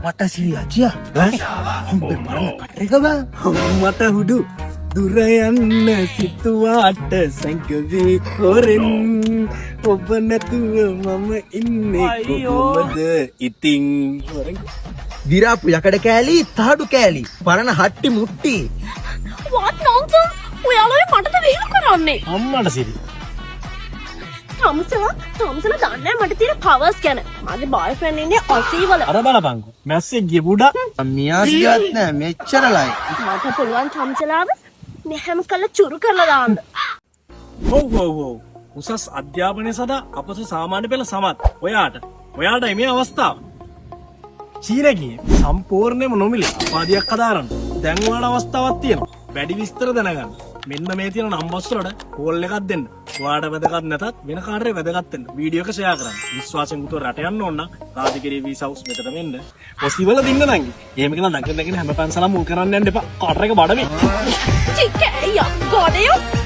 මට සිරි අජියා. ඈ? හොම්බේ පරණ කටර් එක බං. මට හුඩු දුර යන්න සිතුවාට සැඟවී හොරෙන් ඔබ නැතුව මම ඉන්නේ කොහොමද ඉතින්? හොරෙන්. දිරාපු යකඩ කෑලි, තහඩු කෑලි, පරණ හට්ටි මුට්ටි. What nonsense! ඔයාලා ඔය මටද මෙහෙම කරන්නේ? අම්මට සිරි. තමුසලා තමුසලා දන්නේ නැහැ මට තියෙන පවර්ස් ගැන. මගේ බොයිෆ්‍රෙන්ඩ් ඉන්නේ ඔසී වල. අර බලපංකෝ, මැස්සෙක් ගිය පුඩා. මියාසියත් නෑ මෙච්චරලයි. මට පුළුවන් තමුසලාව මෙහෙම කරලා චුරු කරලා දාන්න. ඔව් ඔව් ඔව් උසස් අධ්‍යාපනය සඳහා අපොස සාමාන්‍ය පෙළ සමත් ඔයාට, ඔයාට මේ අවස්ථාව. චීන ගියේ සම්පූර්ණයෙන්ම නොමිලේ උපාධියක් හදාරන්න දැන් ඔයාලට අවස්ථාවක් තියෙනවා. වැඩි විස්තර දැනගන්න මෙන්න මේ තියෙන නම්බර්ස් වලට කෝල් එකක් දෙන්න. ඔයාට වැදගත් නැතත් වෙන කාටරි වැදගත් වෙන්න වීඩියෝ එක ෂෙයා කරන්න. විශ්වාසයෙන් යුතුව රට යන්න ඕන නම් රාජගිරිය වීසා හවුස් වෙතටම එන්න. ඔසිවල දින්න නංගි. එහෙම කියලා දකින දකින හැම පැන්සලම මුල් කරන්න යන්න එපා. කටර එක බඩ මේ. චික්ක ඇයියා ගොඩයෝ.